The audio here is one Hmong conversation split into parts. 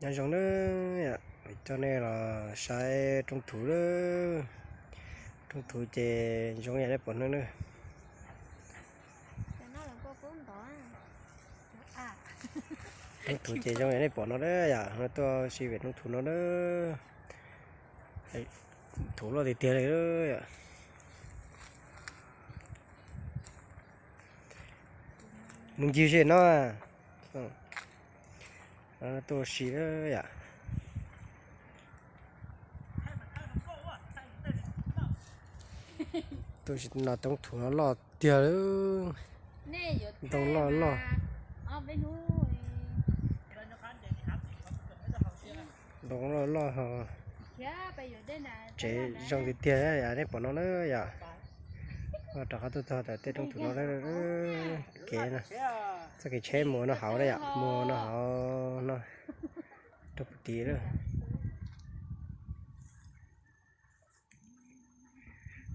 Nyob zoo na, coj nej los saib roob thuv lawm. Roob thuv ces zoo yam nej pom no na. Roob thuv ces zoo yam nej pom no na yom, no tuaj si pem roob thuv no na. Thuv loj tiag tiag li. Mus ncig ze no, tuaj si lawm yom. Tuaj si no roob thuv no loj tiag li. Ntoo loj loj. Ntoo loj loj ho. Tsev zoo tiag tiag yom, nej pom no na yom. Rov qab tuaj txog tej roob thuv no, kev no, txoj kev tsheb mus no hauv na yom, mus no hauv no, rau puag tid lawm.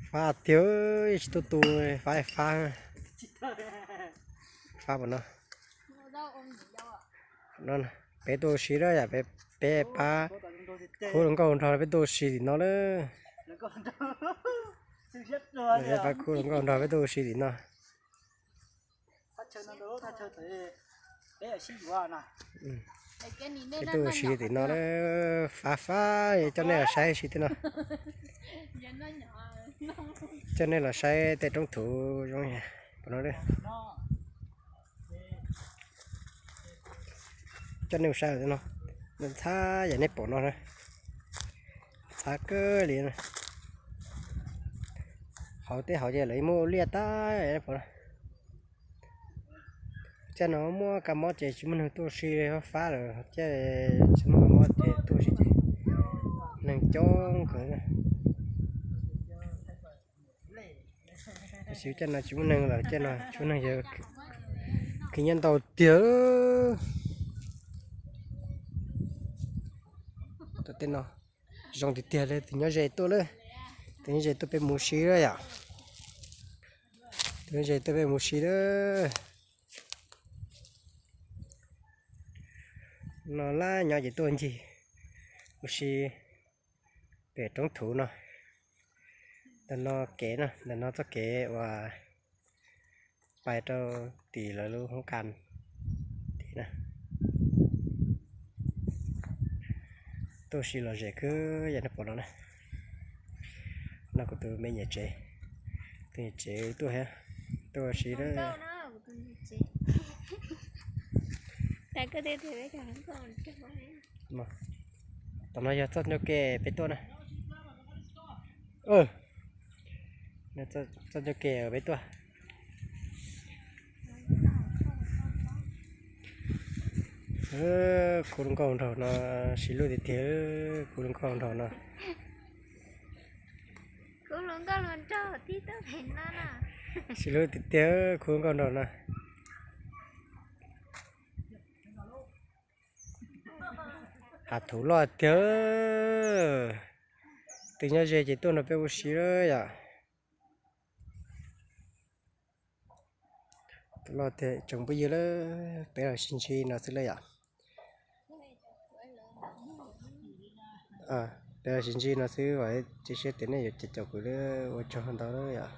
Fab tiag, tsis tuaj tu, fab fab. Fab pom no. Peb tuaj ua si lawm yom, peb pab khub hluas nkauj nrog peb tuaj ua si tim no lawm. Peb pab khub hluas nkauj nrog peb tuaj ua si tim no. Peb tuaj ua si tim no lawm, fab fab, coj nej los saib si tej no. Coj nej los saib tej roob thuv zoo pom no. Coj nej mus saib no, ntxhab yam nej pom no, ntxhab kawg li. Hauv tej hauv ces lawv muab ua liaj tag. Caij no muaj kab mob ces tsis muaj neeg tuaj si, fab lawm, caij tsis muaj kab mob ces tuaj si ces neeg coob kawg. Tab sis caij no tsis muaj neeg lawm, caij no tsis muaj neeg, khwv nyiaj ntau tiag. Tom tej no zoo tiag tiag li, tus nyob ze tuaj lawm, tus nyob ze tuaj peb mus si lawm yom. Tus nyob ze tuaj peb mus si lawm. No lawm, nyob ces tuaj ncig ua si pem roob thuv no. Ntawm no kev no, ntawm no txoj kev uas pais rau tim lawv lub hoob kas tid na. Tuaj si lom zem kawg yam nej pom no na. No kuv tus me nyuam tsev, tus nyuam tsev tuaj thiab, tuaj si lawm. Tom no yog txoj ncauj ke peb tuaj na. Txoj ncauj ke peb tuaj. Khub hluas nkauj nraug no, si lub tiag tiag, khub hluas nkauj nraug no. Si lub tiag tiag, khub hluas nkauj nraug no. Hav thuv loj tiag. Tus nyob ze ces tuaj nrog peb ua si lawm yom. Loj tiag tsoom phooj ywg, peb los sib ntsib no xwb lawm yom. Peb los sib ntsib no xwb, ces siab tias nej yuav caum kuv lawm, ua tsaug ntau lawm yom.